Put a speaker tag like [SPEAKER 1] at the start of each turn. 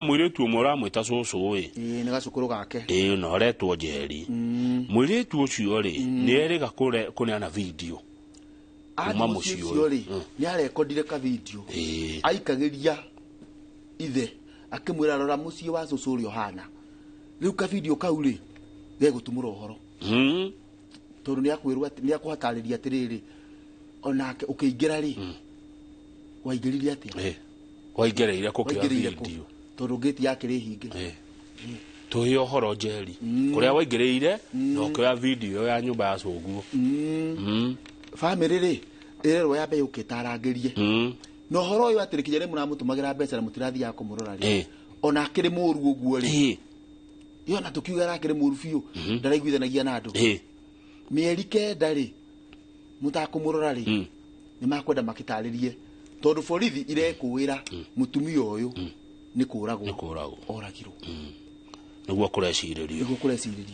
[SPEAKER 1] Mũirĩtu ũmwe ũramwĩta cũcũ ĩ.
[SPEAKER 2] Ĩĩ, nĩ gacukũrũ gake.
[SPEAKER 1] Ĩĩ, na ũretwo Njeri. Mũirĩtu ũcio rĩ, nĩ erĩga kũneana video kuma
[SPEAKER 2] athiĩ mũciĩ
[SPEAKER 1] mũciĩ
[SPEAKER 2] ũcio
[SPEAKER 1] ũyũ.
[SPEAKER 2] Rĩ, nĩ arekondire ka video. Aikagĩria ithe akĩmwĩra, "Rora mũciĩ wa cũcũ ũrĩa ũhana." Rĩu ka video kau rĩ, gegũtumũra ũhoro, tondũ nĩ akwĩrwo nĩ akũhatarĩria atĩrĩrĩ, onake ũkĩingĩra rĩ, waingĩrire atĩa?
[SPEAKER 1] Ĩ, waingĩrĩire kũkĩoya
[SPEAKER 2] Waingĩrĩire kũ?
[SPEAKER 1] video?
[SPEAKER 2] Tondũ ngĩti yakĩrĩ hinge.
[SPEAKER 1] Ĩ. Tũhe ũhoro, Njeri, kũrĩa waingĩrĩire na ũkĩoya video ĩyo ya nyũmba ya cũguo.
[SPEAKER 2] Bamĩrĩ rĩ, ĩrerwo yambe yũke ĩtarangĩrie na ũhoro ũyũ atĩrĩ, kinya rĩ mũramũtũmagĩra mbeca na mũtirathiaga kũmũrora rĩ, ona akĩrĩ mũru ũguo rĩ, yona tũkiuga arakĩrĩ mũru biũ, ndaraiguithanagia na andũ, mĩeri 9 rĩ, mũtakũmũrora rĩ, nĩ makwenda makĩtarĩrie, tondũ borithi irekũĩra mũtumia ũyũ nĩ kũragwo
[SPEAKER 1] Nĩ kũragwo.
[SPEAKER 2] oragirwo.
[SPEAKER 1] Nĩguo kũrecirĩrio.
[SPEAKER 2] Nĩguo kũrecirĩrio.